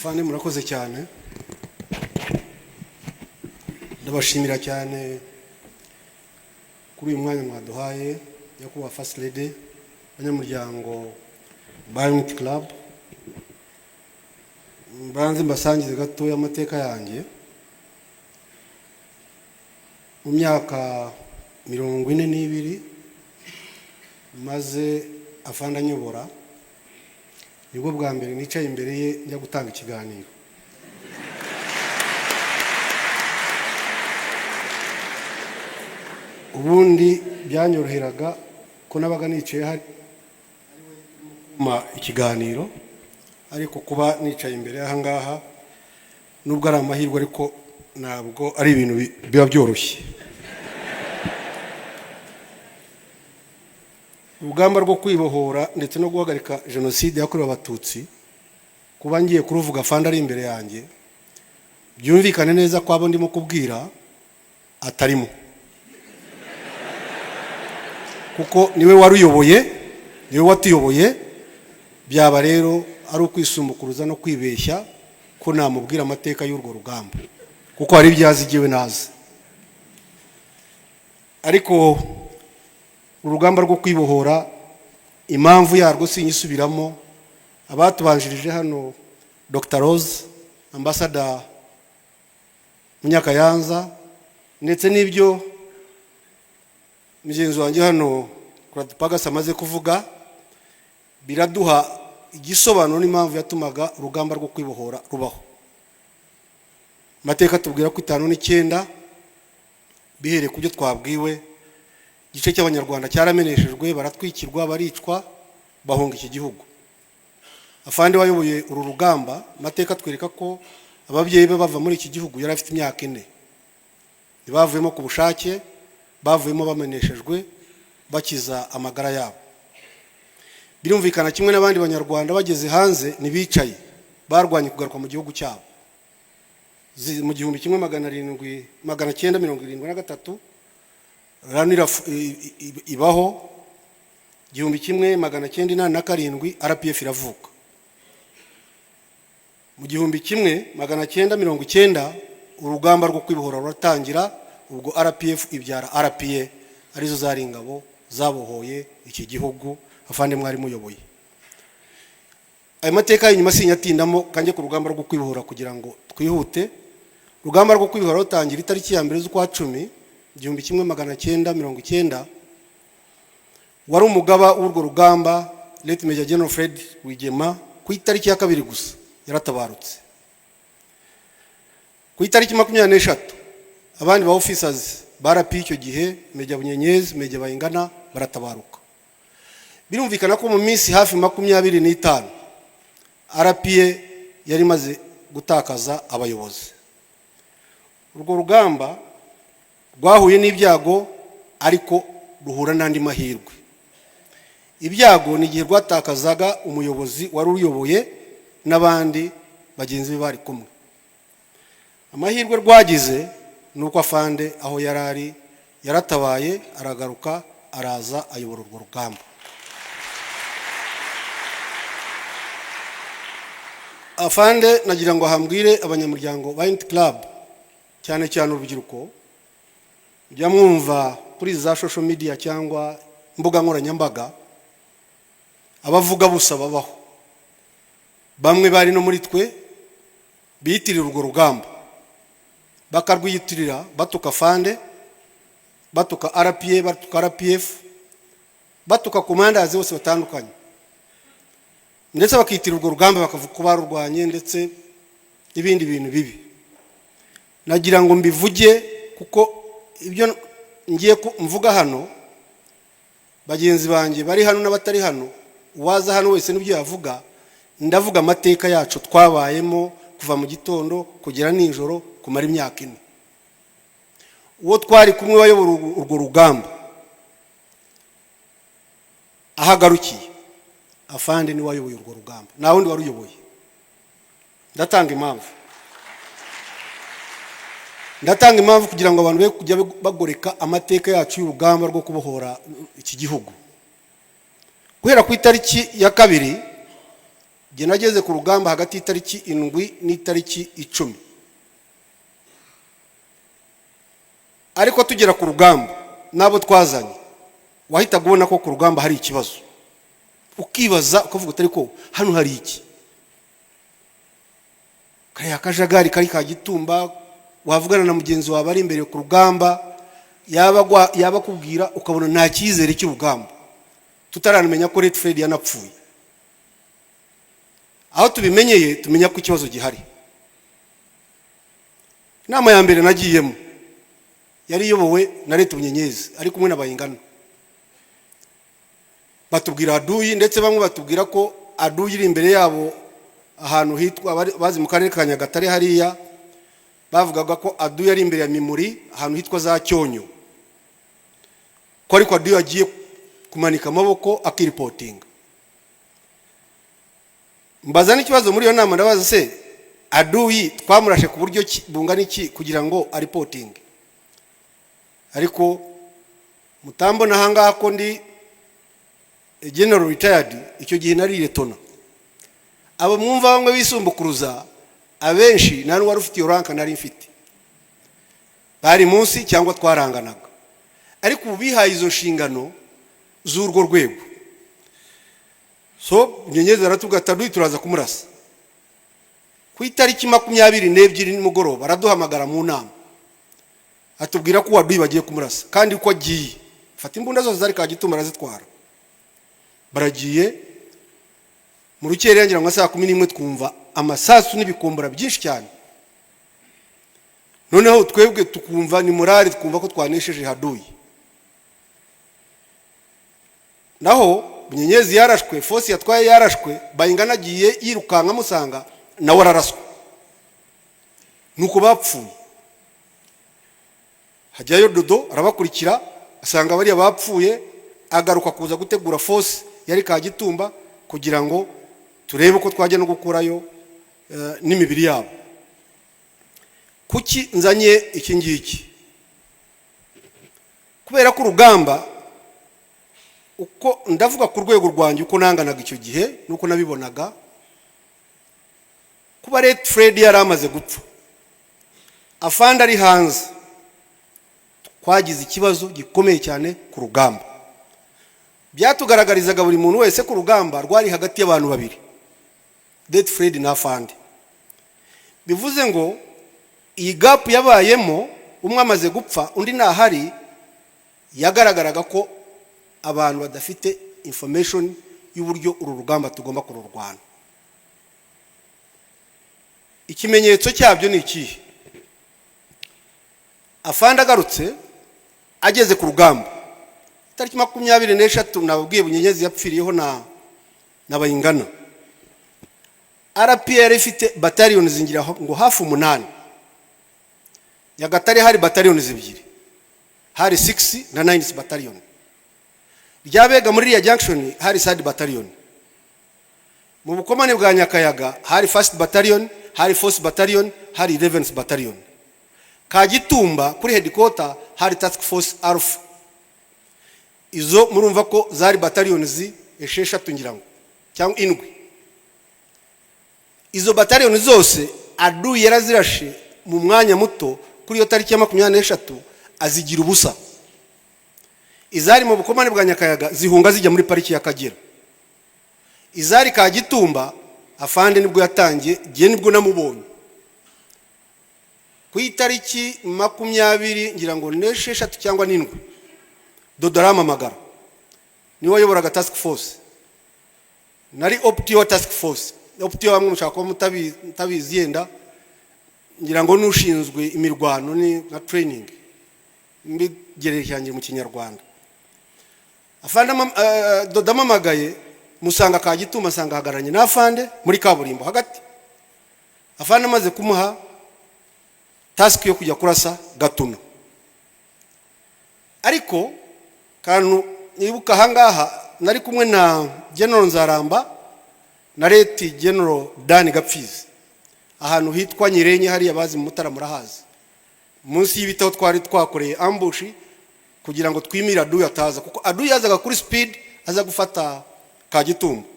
Afande, murakoze cyane, ndabashimira cyane kuri uyu mwanya mwaduhaye. Nyakubahwa First Lady, abanyamuryango ba Unity Club, mbanze mbasangize gatoya amateka yanjye. Mu myaka 42 maze afande anyobora, nibwo bwa mbere nicaye imbere ye njya gutanga ikiganiro. Ubundi byanyoroheraga ko nabaga nicaye hari ikiganiro, ariko kuba nicaye imbere aha ngaha, nubwo ari amahirwe, ariko ntabwo ari ibintu biba byoroshye. Urugamba rwo kwibohora ndetse no guhagarika Jenoside yakorewe Abatutsi, kuba ngiye kuruvuga afande ari imbere yanjye, byumvikane neza ko abo ndimo kubwira atarimo, kuko niwe waruyoboye, niwe watuyoboye. Byaba rero ari ukwisumbukuruza no kwibeshya ko namubwira amateka y'urwo rugamba, kuko hari ibyo azi igiwe nazi. Ariko urugamba rwo kwibohora, impamvu yarwo sinyisubiramo. Abatubanjirije hano, Dr Rose, Ambassador Munyakayanza, ndetse n'ibyo mugenzi wanjye hano Pagas amaze kuvuga, biraduha igisobanuro n'impamvu yatumaga urugamba rwo kwibohora rubaho. Amateka tubwira ko 59, bihereye ku byo twabwiwe, igice cy'Abanyarwanda cyarameneshejwe, baratwikirwa, baricwa, bahunga iki gihugu. Afande wayoboye uru rugamba, amateka atwereka ko ababyeyi be bava muri iki gihugu yari afite imyaka 4. Ntibavuyemo ku bushake, bavuyemo bameneshejwe, bakiza amagara yabo. Birumvikana, kimwe n'abandi Banyarwanda bageze hanze ntibicaye, barwanye kugaruka mu gihugu cyabo. Mu 1973 RANU ibaho, 1987 RPF iravuka. Mu 1990 urugamba rwo kwibohora ruratangira. Ubwo RPF ibyara RPA, arizo zari ingabo zabohoye iki gihugu afande mwari muyoboye. Ayo mateka y'inyuma sinyatindamo, kanjye ku rugamba rwo kwibohora kugira ngo twihute. Urugamba rwo kwibohora rutangira itariki ya 1 z'ukwa 10 1990, wari umugaba w'urwo rugamba, Late Major General Fred Rwigema, ku itariki ya 2 gusa yaratabarutse. Ku itariki 23 abandi ba officers ba RP icyo gihe, Major Bunyenyezi, Major Bayingana, baratabaruka. Birumvikana ko mu minsi hafi 25 RPA yari imaze gutakaza abayobozi. Urwo rugamba rwahuye n'ibyago, ariko ruhura n'andi mahirwe. Ibyago ni igihe rwatakazaga umuyobozi wari uruyoboye n'abandi bagenzi be bari kumwe. Amahirwe rwagize ni uko afande aho yari ari yaratabaye, aragaruka, araza ayobora urwo rugamba. Afande, nagira ngo ahambwire abanyamuryango ba Unity Club, cyane cyane urubyiruko, mujya mwumva kuri za social media cyangwa imbuga nkoranyambaga, abavuga busa babaho. Bamwe bari no muri twe biyitirira urwo rugamba, bakarwiyitirira batuka afande, batuka RPA, batuka RPF, batuka commanders bose batandukanye, ndetse bakiyitirira urwo rugamba, bakavuga ko barurwanye, ndetse n'ibindi bintu bibi. Nagira ngo mbivuge kuko ibyo ngiye mvuga hano, bagenzi banjye bari hano n'abatari hano, uwaza hano wese n'ibyo yavuga, ndavuga amateka yacu twabayemo kuva mu gitondo kugera nijoro kumara imyaka 4. Uwo twari kumwe wayobora urwo rugamba, ahagarukiye afande niwe wayoboye urwo rugamba, nta wundi waruyoboye. Ndatanga impamvu, ndatanga impamvu kugira ngo abantu be kujya bagoreka amateka yacu y'urugamba rwo kubohora iki gihugu. Guhera ku itariki ya 2 Jye nageze ku rugamba hagati y'itariki 7 n'itariki 10, ariko tugera ku rugamba n'abo twazanye, wahitaga ubona ko ku rugamba hari ikibazo, ukibaza ukavuga uti: "Ariko hano hari iki?" Kariya kajagari kari Kagitumba, wavugana na mugenzi wawe ari imbere ku rugamba, yaba akubwira ukabona nta cyizere cy'urugamba, tutaramenya ko Late Fred yanapfuye. Aho tubimenyeye, tumenya ko ikibazo gihari. Inama ya mbere nagiyemo yari iyobowe na Late Bunyenyezi ari kumwe na Bayingana. Batubwira aduyi, ndetse bamwe batubwira ko aduyi iri imbere yabo ahantu hitwa bazi mu karere ka Nyagatare hariya. Bavugaga ko aduyi ari imbere ya Mimuri, ahantu hitwa za Cyonyo, ko ariko aduyi agiye kumanika amaboko akiripotinga. Mbaza n'ikibazo muri iyo nama, ndabaza: "Se aduyi twamurashe ku buryo bungana iki kugira ngo aripotinge?" Ariko mutambona ahangaha ko ndi general retired, icyo gihe nari lieutenant. Abo mwumva bamwe bisumbukuruza, abenshi nta n'uwari ufite iyo rank nari mfite, bari munsi cyangwa twaranganaga. Ariko ubu bihaye izo nshingano z'urwo rwego. So Nyenyezi aratubwira ati: "Aduyi turaza kumurasa." Ku itariki 22 nimugoroba araduhamagara mu nama, atubwira ko uwaduyi bagiye kumurasa kandi ko agiye. Fata imbunda zose zari Kagitumba arazitwara, baragiye. Mu rukerera, ngira ngo saa 11, twumva amasasu n'ibikombora byinshi cyane. Noneho twebwe tukumva ni morale, twumva ko twanesheje haduyi. Naho Bunyenyezi yarashwe, force yatwaye yarashwe, Bayingana agiye yirukanka amusanga, nawe araraswa, nuko bapfuye. Hajyayo Dodo, arabakurikira, asanga bariya bapfuye, agaruka kuza gutegura force yari Kagitumba kugira ngo turebe uko twajya no gukurayo n'imibiri yabo. Kuki nzanye iki ngiki? Kubera ko urugamba, uko ndavuga ku rwego rwanjye, uko nanganaga icyo gihe nuko nabibonaga, kuba Late Fred yari amaze gupfa, afande ari hanze, twagize ikibazo gikomeye cyane ku rugamba. Byatugaragarizaga buri muntu wese ko urugamba rwari hagati y'abantu babiri, Late Fred na afande. Bivuze ngo iyi gap yabayemo, umwe amaze gupfa undi ntahari, yagaragaraga ko abantu badafite information y'uburyo uru rugamba tugomba kururwana. Ikimenyetso cyabyo ni ikihe? Afande agarutse, ageze ku rugamba itariki 23, nababwiye Bunyenyezi yapfiriyeho na Bayingana, RPA ifite bataliyoni zingira ngo hafi umunani. Nyagatare hari bataliyoni ebyiri, hari 6 na 9 bataliyoni. Ryabega muri iriya junction hari third bataliyoni. Mu bukomane bwa Nyakayaga hari first battalion, hari fourth battalion, hari 11th battalion. Kagitumba kuri headquarter hari Task Force Alpha. Izo murumva ko zari battalions 6 ngira ngo cyangwa indwi. Izo battalion zose aduyi yarazirashe mu mwanya muto kuri iyo tariki ya 23, azigira ubusa. Izari mu bukomane bwa Nyakayaga zihunga zijya muri pariki y'Akagera. Izari Kagitumba, afande nibwo yatangiye, gihe nibwo namubonye ku itariki 20 ngira ngo 6 cyangwa 7. Dodo arampamagara, niwe wayoboraga task force, nari OPTO wa task force. OPTO bamwe mushaka kuba mutabizi yenda, ngira ngo n'ushinzwe imirwano, ni nka training mbigerekeranyije mu Kinyarwanda. Afande Dodo amamagaye, musanga Kagitumba, asanga ahagararanye n'afande muri kaburimbo hagati. Afande amaze kumuha task yo kujya kurasa Gatuna. Ariko kantu nibuka ahangaha, nari kumwe na General Nzaramba na Late General Dan Gapfizi, ahantu hitwa Nyirenye hariya, bazi mu Mutara murahazi, munsi y'ibitabo twari twakoreye ambush kugira ngo twimire aduyi ataza, kuko aduyi yazaga kuri speed aza gufata Kagitumba.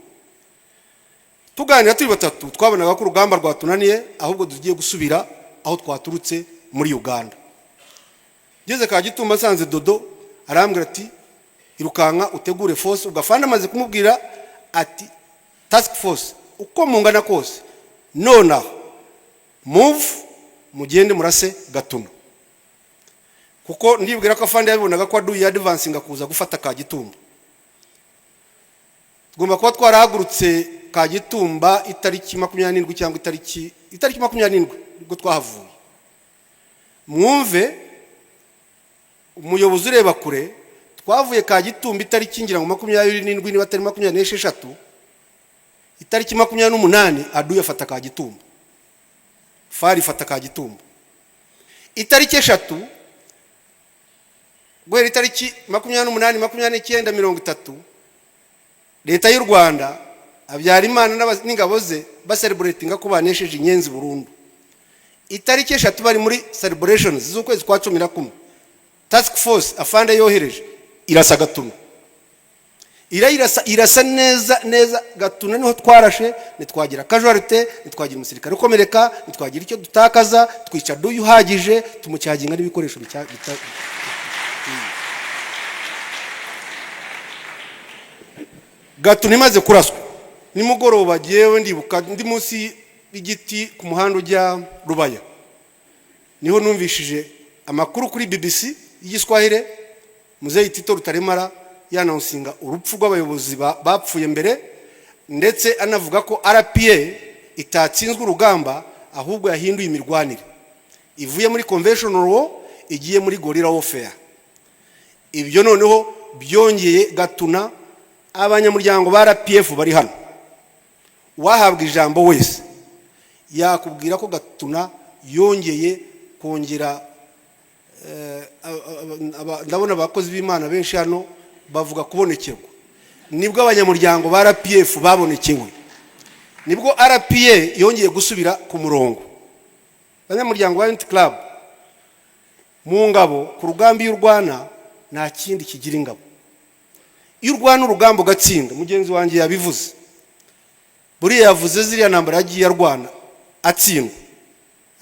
Tuganira turi batatu, twabonaga ko urugamba rwatunaniye, ahubwo tugiye gusubira aho twaturutse muri Uganda. Ngeze Kagitumba, nsanze Dodo, arambwira ati: "Irukanka utegure force." Ubwo afande amaze kumubwira ati: "Task force, uko mungana kose, nonaha move, mugende murase Gatuna." Kuko ndibwira ko afande yabibonaga ko aduye advancinga kuza gufata Kagitumba. Tugomba kuba twarahagurutse Kagitumba itariki 27 cyangwa itariki 27 nibwo twahavuye. Mwumve umuyobozi ureba kure. Twavuye Kagitumba itariki, ngira ngo, 27, niba atari 26. Itariki 28 aduye afata Kagitumba, FAR ifata Kagitumba. Itariki 3, guhera itariki 28, 29, 30, Leta y'u Rwanda, Habyarimana n'ingabo ze bacelebratinga ko banesheje Inyenzi burundu. Itariki 3 bari muri celebrations z'ukwezi kwa 11, task force afande yohereje irasa Gatuna, irayirasa, irasa neza neza Gatuna. Niho twarashe, ntitwagira casualty, ntitwagira umusirikare ukomereka, ntitwagira icyo dutakaza. Twica duyu uhagije, tumucyaginga n'ibikoresho. Gatuna imaze kuraswa nimugoroba, jyewe ndibuka ndi munsi y'igiti ku muhanda ujya Rubaya, niho numvishije amakuru kuri BBC y'Igiswahili, Muzeyi Tito Rutaremara yanansinga urupfu rw'abayobozi bapfuye mbere, ndetse anavuga ko RPA itatsinzwe urugamba, ahubwo yahinduye imirwanire, ivuye muri conventional war igiye muri guerrilla warfare. Ibyo noneho byongeye Gatuna. Abanyamuryango ba RPF bari hano, uwahabwa ijambo wese yakubwira ko Gatuna yongeye kongera. Ndabona abakozi b'Imana benshi hano bavuga kubonekerwa. Nibwo abanyamuryango ba RPF babonekewe, nibwo RPA yongeye gusubira ku murongo. Abanyamuryango ba Unity Club, mu ngabo, ku rugamba iyo urwana, nta kindi kigira ingabo. Iyo urwana urugamba ugatsinda, mugenzi wanjye yabivuze, buriya yavuze ziriya ntambara yagiye arwana atsindwa.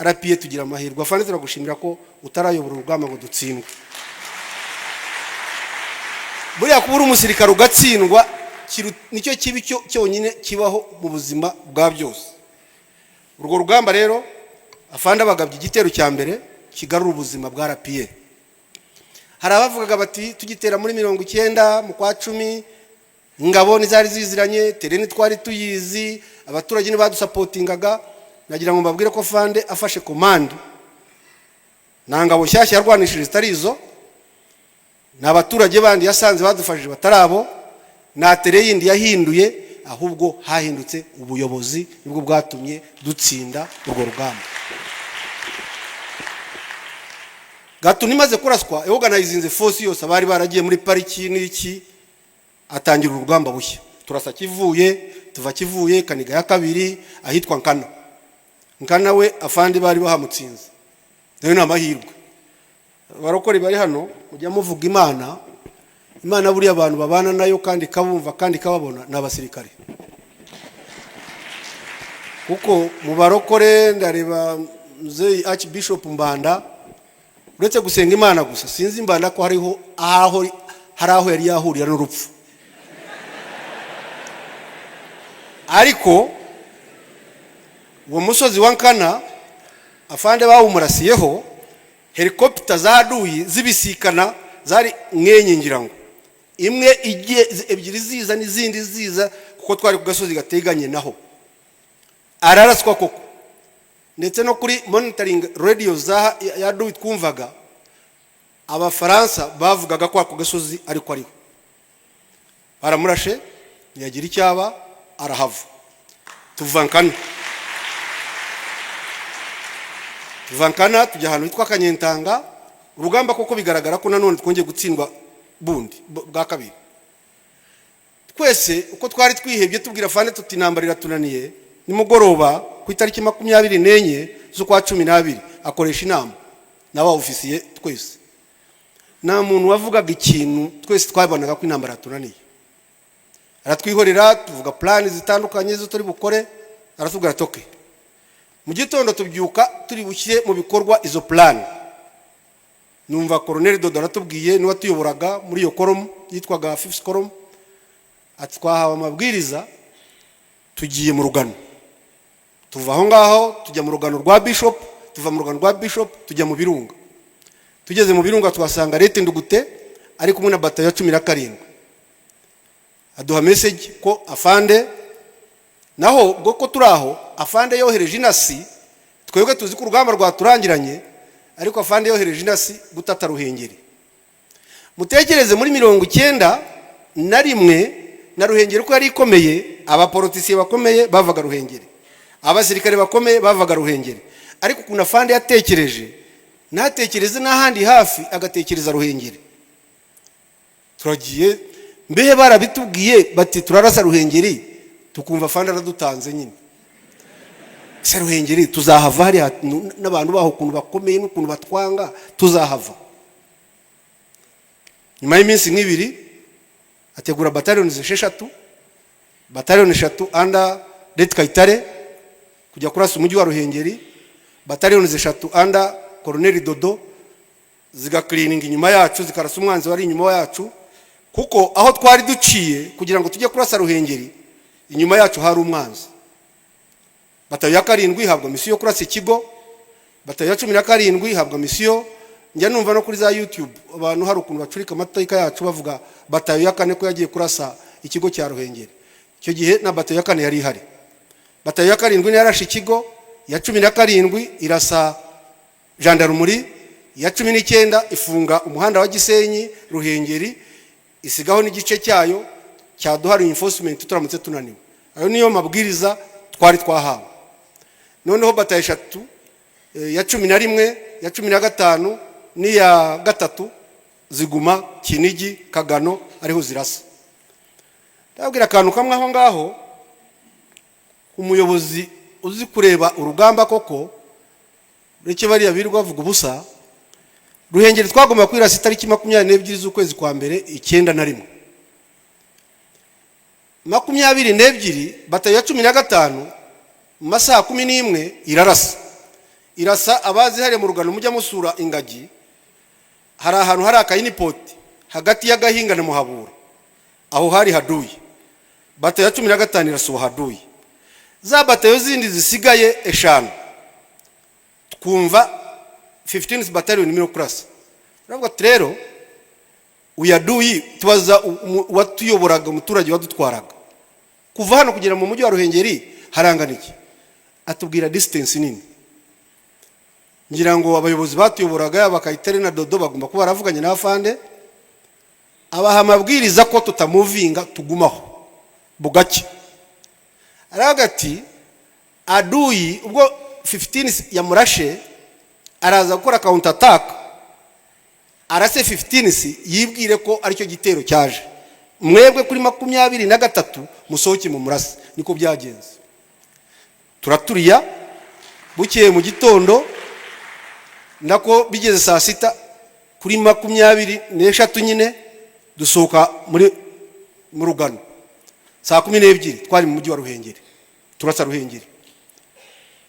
RPA tugira amahirwe. Afande, turagushimira ko utarayobora urugamba ngo dutsindwe. Buriya kuba uri umusirikare ugatsindwa nicyo kibi cyo cyonyine kibaho mu buzima bwa byose. Urwo rugamba rero, afande abagabye igitero cya mbere kigarura ubuzima bwa RPA. Hari abavugaga bati: "Tugitera muri 90 mu kwa 10, ingabo ntizari ziziranye, terrain twari tuyizi, abaturage ntibadusupportingaga." Nagira ngo mbabwire ko fande afashe command, nta ngabo nshyashya yarwanishije zitari izo, ni abaturage bandi yasanze badufashije batari abo, nta terrain yindi yahinduye, ahubwo hahindutse ubuyobozi, nibwo bwatumye dutsinda urwo rugamba. Gatuna imaze kuraswa, yorganizinze force yose, abari baragiye muri pariki n'iki, atangira urugamba bushya. Turasa Kivuye, tuva Kivuye Kaniga ya kabiri ahitwa Nkana. Nkana we afandi bari bahamutsinze, nayo ni amahirwe. Abarokore bari hano, mujya muvuga Imana. Imana buriya abantu babana nayo kandi ikabumva kandi ikababona ni abasirikare. Kuko mu barokore ndareba muzeyi Archbishop Mbanda, uretse gusenga Imana gusa, sinzi Mbanda ko hariho aho hari aho yari yahurira n'urupfu. Ariko uwo musozi wa Nkana afande bawumurasiyeho, helikopita za aduyi zibisikana zari mwenye, ngira ngo imwe igiye, ebyiri ziza n'izindi ziza, kuko twari ku gasozi gateganye naho. Araraswa koko, ndetse no kuri monitoring radio za ya aduyi twumvaga Abafaransa bavugaga ko ako gasozi ariko ariho. Baramurashe, ntiyagira icyaba, arahava. Tuva Nkana, tuva Nkana tujya ahantu hitwa Kanyentanga. Urugamba koko bigaragara ko nanone twongeye gutsindwa bundi bwa kabiri. Twese uko twari twihebye, tubwira fande tuti: "Intambara iratunaniye." Nimugoroba ku itariki 24 z'ukwa 12 akoresha inama n'aba ofisiye twese. Nta muntu wavugaga ikintu, twese twabonaga ko intambara yatunaniye. Aratwihorera, tuvuga plan zitandukanye zo turi bukore. Aratubwira ati: "Okay." Mu gitondo tubyuka turi bushyire mu bikorwa izo plan. Numva Koroneli Dodo aratubwiye, niwe watuyoboraga muri iyo column yitwaga Fifth Column, ati: "Twahawe amabwiriza, tugiye mu rugano." Tuva aho ngaho tujya mu rugano rwa Bishop, tuva mu rugano rwa Bishop tujya mu Birunga. Tugeze mu Birunga tuhasanga late Ndugute ari kumwe na batayo ya 17. Aduha message ko afande naho ubwo ko turi aho, afande yohereje intasi. Twebwe tuzi ko urugamba rwaturangiranye, ariko afande yohereje intasi gutata Ruhengeri. Mutekereze muri 91 na Ruhengeri uko yari ikomeye. Abapoliticiens bakomeye bavaga Ruhengeri, abasirikare bakomeye bavaga Ruhengeri, ariko ukuntu afande yatekereje, ntatekereze n'ahandi hafi, agatekereza Ruhengeri. Turagiye, mbehe barabitubwiye bati: "Turarasa Ruhengeri." Tukumva afande aradutanze nyine. Ese Ruhengeri tuzahava? Hariya n'abantu baho ukuntu bakomeye n'ukuntu batwanga, tuzahava? Nyuma y'iminsi nk'ibiri ategura bataliyoni 6, bataliyoni 3 under late Kayitare kujya kurasa umujyi wa Ruhengeri, bataliyoni 3 under Koroneli Dodo zigacleaninga inyuma yacu, zikarasa umwanzi wari inyuma yacu, kuko aho twari duciye kugira ngo tujye kurasa Ruhengeri, inyuma yacu hari umwanzi. Batayo ya 7 ihabwa mission yo kurasa ikigo, batayo ya 17 ihabwa mission. Njya numva no kuri za YouTube abantu hari ukuntu bacurika amateka yacu, bavuga batayo ya 4 ko yagiye kurasa ikigo cya Ruhengeri. Icyo gihe na batayo ya 4 yari ihari. Batayo ya 7 niyo yarashe ikigo, iya 17 irasa gendarmerie, iya 19 ifunga umuhanda wa Gisenyi Ruhengeri, isigaho n'igice cyayo cyaduha reinforcement turamutse tunaniwe. Ayo niyo mabwiriza twari twahawe. Noneho batayo 3, ya 11, ya 15 n'iya 3, ziguma Kinigi, Kagano, ariho zirasa. Ndababwira akantu kamwe aho ngaho. Umuyobozi uzi kureba urugamba koko, ureke bariya birirwa bavuga ubusa. Ruhengeri twagomba kwirasa itariki 22 z'ukwezi kwa mbere 91. 22, batayo ya 15 mu masaha 11 irarasa, irasa. Abazi hariya mu rugano, mujya musura ingagi, hari ahantu hari akaheliporti hagati y'Agahinga na Muhabura, aho hari haduye. Batayo ya 15 irasuha haduye. Za batayo zindi zisigaye 5, twumva 15 battalion irimo kurasa. Turavuga ati: "Rero uyaduyi." Tubaza uwatuyoboraga, umuturage wadutwaraga: "Kuva hano kugera mu mujyi wa Ruhengeri harangana iki?" Atubwira distance nini. Ngira ngo abayobozi batuyoboraga, yaba Kayitare na Dodo, bagomba kuba baravuganye na afande, abaha amabwiriza ko tutamovinga, tugumaho bugake. Aravuga ati: "Aduyi ubwo 15 yamurashe, araza gukora counter attack, arase 15, yibwire ko aricyo gitero cyaje. Mwebwe kuri 23 musohoke mu murase." Niko byagenze. Turaturiya. Bukeye mu gitondo, nako bigeze saa 6 kuri 23 nyine, dusohoka muri mu rugano. Saa 12 twari mu mujyi wa Ruhengeri, turasa Ruhengeri.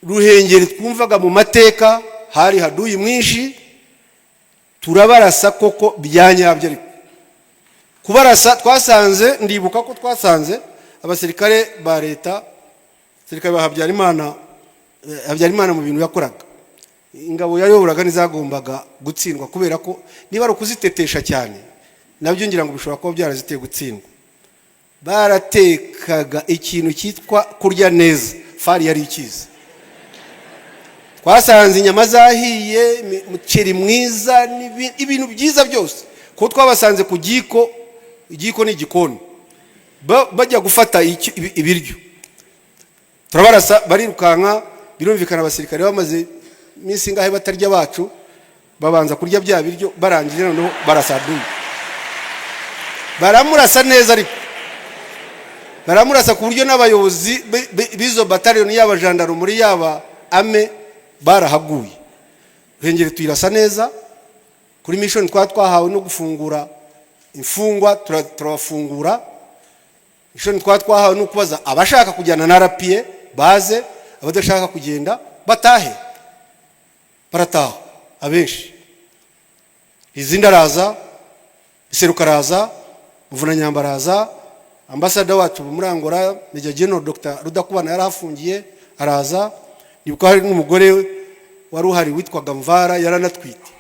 Ruhengeri twumvaga mu mateka hari haduyi mwinshi, turabarasa koko bya nyabyo. Ariko kubarasa twasanze, ndibuka ko twasanze abasirikare ba leta, abasirikare ba Habyarimana. Habyarimana mu bintu yakoraga, ingabo yayoboraga ntizagombaga gutsindwa, kubera ko niba ari ukuzitetesha cyane, nabyo ngira ngo bishobora kuba byaraziteye gutsindwa. Baratekaga ikintu cyitwa kurya neza, FAR yari ikizi. Twasanze inyama zahiye, umuceri mwiza, ibintu byiza byose, kuko twabasanze ku giko. Igiko ni igikoni. Bajya gufata ibiryo, turabarasa, barirukanka. Birumvikana, abasirikare bamaze iminsi ingahe batarya bacu, babanza kurya bya biryo, barangije noneho barasaduye, baramurasa neza. Ariko baramurasa ku buryo n'abayobozi b'izo bataliyoni, yaba gendarmerie, yaba armée, barahaguye. Ruhengeri tuyirasa neza. Kuri mission twaba twahawe no gufungura imfungwa, turabafungura. Mission twaba twahawe ni ukubaza abashaka kujyana na RPA baze, abadashaka kugenda batahe. Barataha abenshi. Izindi araza, Biseruka araza, Muvunanyamba araza, ambassador wacu muri Angola, Major General Dr Rudakubana yari afungiye, araza. Ndibuka hari n'umugore wari uhari witwaga Mvara, yaranatwite.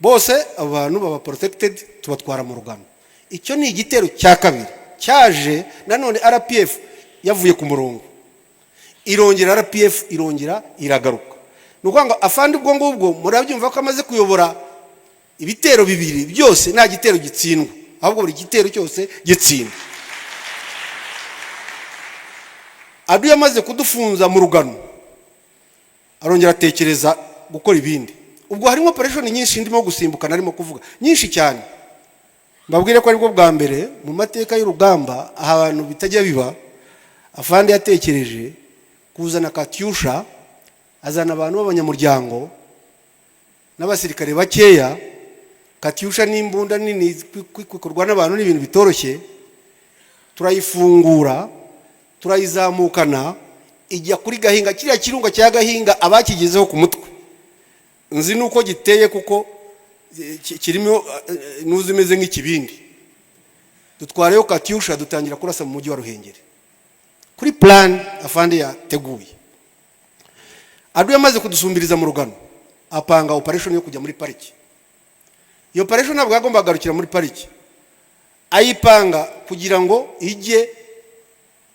Bose abo bantu baba protected, tubatwara mu rugano. Icyo ni igitero cya kabiri cyaje nanone RPF yavuye ku murongo, irongera RPF irongera iragaruka. Ni ukuvuga ngo afande ubwo ngubwo murabyumva ko amaze kuyobora ibitero bibiri byose, nta gitero gitsindwa, ahubwo buri gitero cyose gitsinda. Adui yamaze kudufunza mu rugano, arongera atekereza gukora ibindi. Ubwo harimo operation nyinshi ndimo gusimbuka, narimo kuvuga nyinshi cyane. Mbabwire ko aribwo bwa mbere mu mateka y'urugamba, ahantu bitajya biba, afande yatekereje kuzana katyusha, azana abantu b'abanyamuryango n'abasirikare bakeya. Katyusha n'imbunda nini kwikorwa n'abantu ni ibintu bitoroshye. Turayifungura, turayizamukana, ijya kuri Gahinga. Kiriya kirunga cya Gahinga abakigezeho ku mutwe nzi nuko giteye, kuko kirimo nuzi imeze nk'ikibindi. Dutwarayo katyusha, dutangira kurasa mu mujyi wa Ruhengeri kuri plan afande yateguye. Adui yamaze kudusumbiriza mu rugano, apanga operation yo kujya muri pariki. Iyo operation ntabwo yagomba kugarukira muri pariki, ayipanga kugira ngo ijye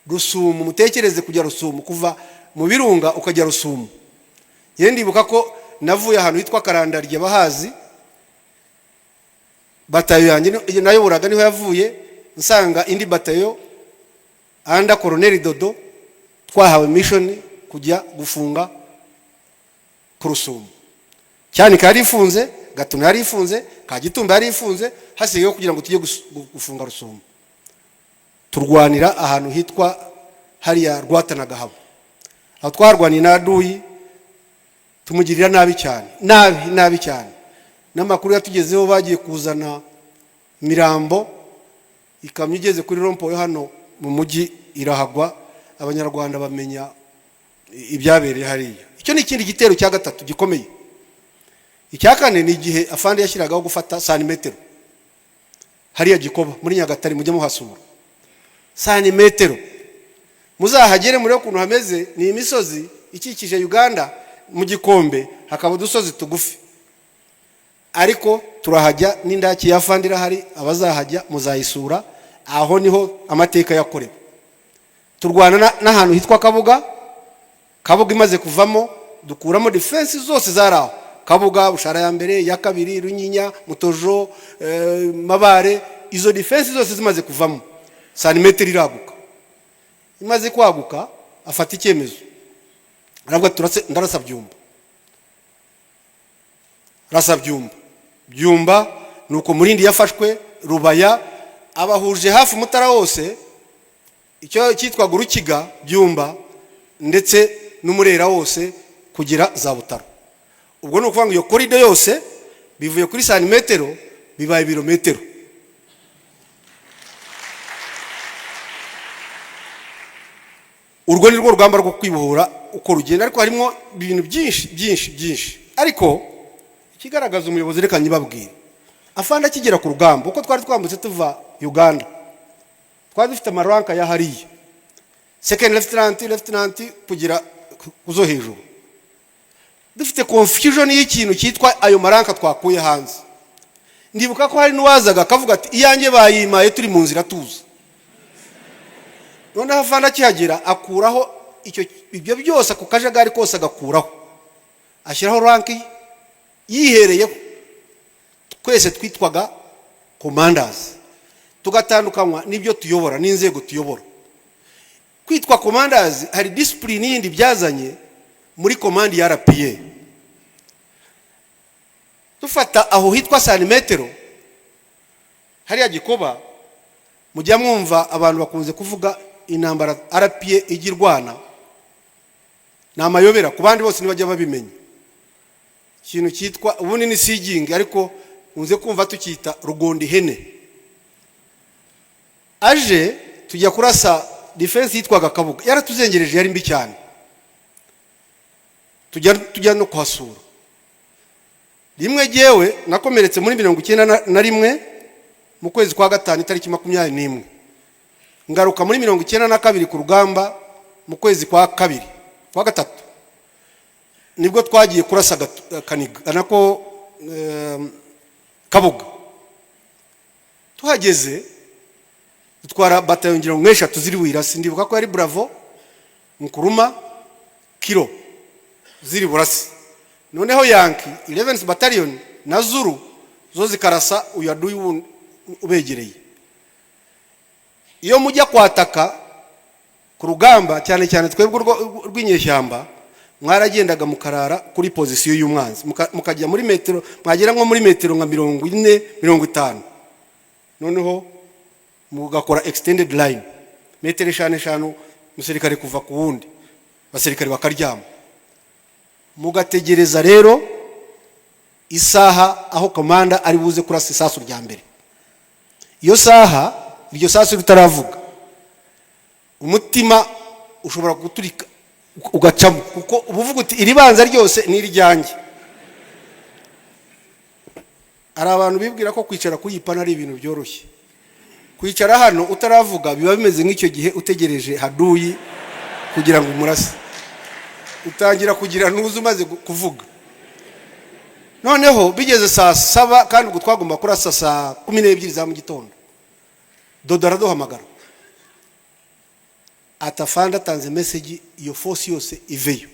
Rusumo. Mutekereze kujya Rusumo, kuva mu birunga ukajya Rusumo. Yewe, ndibuka ko navuye ahantu hitwa Karandarya, bahazi, batayo yanjye nayoboraga niho yavuye, nsanga indi batayo under Koroneri Dodo, twahawe mission kujya gufunga ku Rusumo. Cyanika yari ifunze, Gatuna yari ifunze, Kagitumba yari ifunze, hasigayeho kugira ngo tujye gufunga Rusumo. Turwanira ahantu hitwa hariya Rwatanagahabo. Aho twarwaniye na adui, tumugirira nabi cyane, nabi nabi cyane. N'amakuru yatugezeho, bagiye kuzana mirambo, ikamyo igeze kuri rond-point hano mu mujyi irahagwa, Abanyarwanda bamenya ibyabereye hariya. Icyo ni ikindi gitero cya gatatu gikomeye. Icya kane ni igihe afande yashyiragaho gufata santimetero hariya Gikoba muri Nyagatare. Mujye muhasura santimetero, muzahagere murebe ukuntu hameze. Ni imisozi ikikije Uganda, mu gikombe hakaba udusozi tugufi, ariko turahajya n'indaki ya afande irahari. Abazahajya muzayisura, aho niho amateka yakorewe. Turwana n'ahantu hitwa Kabuga. Kabuga imaze kuvamo, dukuramo defense zose zari aho Kabuga, Bushara ya mbere, ya kabiri, Runyinya, Mutojo, Mabare. Izo defense zose zimaze kuvamo, santimetero iraguka. Imaze kwaguka, afata icyemezo, aravuga ati: "Ndarasa Byumba, rasa Byumba." Byumba ni uko Murindi yafashwe, Rubaya abahuje hafi Umutara wose, icyo cyitwaga Urukiga, Byumba ndetse n'Umurera wose kugera za Butaro. Ubwo ni ukuvuga ngo iyo corridor yose bivuye kuri santimetero bibaye ibirometero. Urwo ni rwo rugamba rwo kwibohora uko rugenda, ariko harimo ibintu byinshi byinshi byinshi. Ariko ikigaragaza umuyobozi, reka nyibabwire. Afande akigera ku rugamba, uko twari twambutse tuva Uganda, twari dufite ama rank ya hariya, second lieutenant, lieutenant, kugera kuzo hejuru. Dufite confusion y'ikintu cyitwa ayo ma rank twakuye hanze. Ndibuka ko hari n'uwazaga akavuga ati: "Iyanjye bayimaye turi mu nzira tuza." Noneho afande akihagera akuraho ibyo byose, ako kajagari kose agakuraho, ashyiraho rank yihereyeho. Twese twitwaga commanders, tugatandukanywa n'ibyo tuyobora n'inzego tuyobora. Kwitwa commanders hari discipline yindi byazanye muri command ya RPA. Dufata aho hitwa santimetero hariya Gikoba, mujya mwumva abantu bakunze kuvuga intambara RPA ijya irwana ni amayobera ku bandi bose, ntibajya babimenya. Ikintu cyitwa ubundi ni sigingi, ariko nkunze kumva tukita rugonda ihene. Aje Tujya kurasa defense yitwaga Kabuga, yaratuzengereje, yari mbi cyane. Tujya no kuhasura rimwe. Jyewe nakomeretse muri 91 mu kwezi kwa gatanu, itariki 21. Ngaruka muri 92 ku rugamba mu kwezi kwa kabiri, kwa gatatu, nibwo twagiye kurasa Kaniga nako Kabuga. Tuhageze dutwara batayo ngira ngo eshatu ziri burase. Ndibuka ko yari Bravo, Nkuruma, Kilo ziri burase. Noneho Yankee 11th Battalion na Zulu zo zikarasa uyu aduyi wundi ubegereye. Iyo mujya kwataka ku rugamba, cyane cyane twebwe rw'inyeshyamba, mwaragendaga mukarara kuri position y'umwanzi, mukajya muri metero, mwagera nko muri metero nka 40, 50, noneho mugakora extended line, metero eshanu eshanu, umusirikare kuva ku wundi, abasirikare bakaryama, mugategereza rero isaha aho commander ari buze kurasa isasu rya mbere. Iyo saha iryo sasu ritaravuga, umutima ushobora guturika ugacamo, kuko uba uvuga uti: "Iri banza ryose ni iryanjye." Hari abantu bibwira ko kwicara kuri iyi pana ari ibintu byoroshye. Kwicara hano utaravuga biba bimeze nk'icyo gihe utegereje haduyi kugira ngo umurase. Utangira kugira ntuzi umaze kuvuga. Noneho bigeze saa 7, kandi ubwo twagomba kurasa saa 12 za mu gitondo, Dodo araduhamagara ati: "Afande atanze message, iyo force yose iveyo."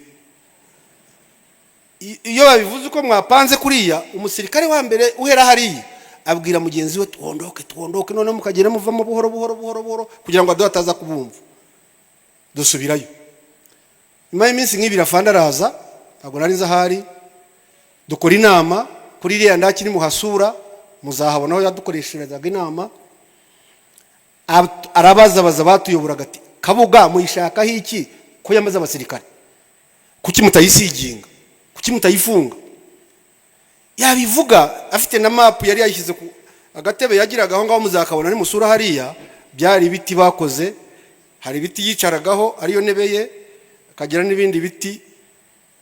Iyo babivuze uko mwapanze kuriya, umusirikare wa mbere uhera hariya abwira mugenzi we: "Tuondoke, tuondoke." Noneho mukagenda muvamo buhoro buhoro buhoro buhoro kugira ngo aduhe ataza kubumva. Dusubirayo. Nyuma y'iminsi nk'ibiri afande araza, ntabwo nari nzi ahari. Dukora inama kuri iriya ndaki ni muhasura, muzahabona aho yadukoresherezaga inama. Arabazabaza batuyoboraga ati: "Kabuga muyishakaho iki ko yamaze abasirikare? Kuki mutayisiginga? Kuki mutayifunga?" Yabivuga afite na map, yari yayishyize ku agatebe yagiraga aho ngaho, muzakabona nimusura hariya. Byari ibiti bakoze, hari ibiti yicaragaho ariyo ntebe ye, akagira n'ibindi biti.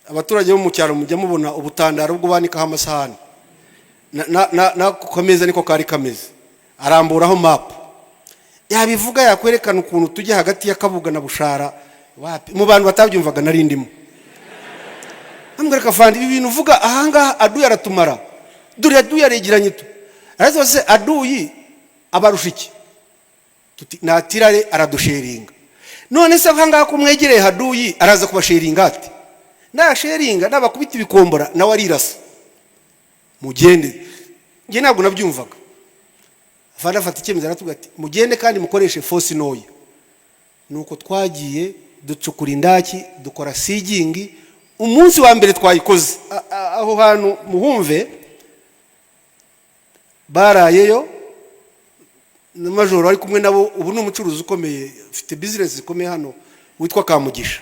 Abaturage bo mu cyaro mujya mubona ubutandaro bwo banikaho amasahani, n'ako kameza niko kari kameze. Aramburaho map, yabivuga, yakwerekana ukuntu tujya hagati ya Kabuga na Bushara. Wapi, mu bantu batabyumvaga nari ndimo. Ambwira: "Kafandi, ibi bintu uvuga ahangaha aduyi aratumara, dore aduyi aregeranye." Tu araza se aduyi abarusha iki? Tuti natirare aradusheringa. "None se ahangaha ko mwegereye haduyi, araza kubasheringa?" Ati: "Nasheringa nabakubita ibikombora, nawe arirasa, mugende." Njye ntabwo nabyumvaga. Afande afata icyemezo, aratubwira ati: "Mugende kandi mukoreshe force ntoya." Nuko twagiye ducukura indaki, dukora sieging. Umunsi wa mbere twayikoze aho hantu muhumve, barayeyo na majoro ari kumwe nabo. Ubu ni umucuruzi ukomeye, ufite business zikomeye hano, witwa Kamugisha.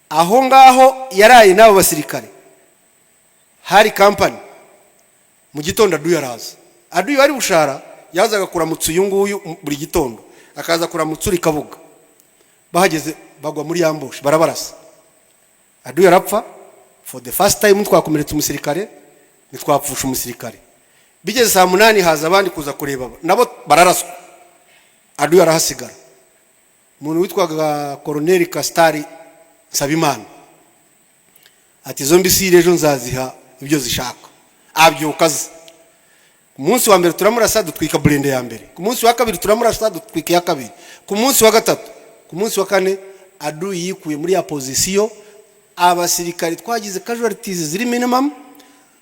Aho ngaho yaraye n'abo basirikare, hari company. Mu gitondo aduyi araza. Aduyi wari Bushara yazaga kuramutsa uyu nguyu buri gitondo, akaza kuramutsa uri Kabuga. Bahageze bagwa muri ambush, barabarasa, aduyi arapfa. For the first time twakomeretse umusirikare, ntitwapfusha umusirikare. Bigeze saa 8 haza abandi kuza kureba, nabo bararaswa, aduyi arahasigara. Umuntu witwaga Koroneri Kasitari Nsabimana ati: "Izo mbisi ejo nzaziha ibyo zishaka." Abyuka aza. Ku munsi wa mbere turamurasa, dutwika burende ya mbere. Ku munsi wa kabiri turamurasa, dutwika iya kabiri. Ku munsi wa gatatu, ku munsi wa kane, aduyi yikuye muri ya position. Abasirikare twagize casualties ziri minimum,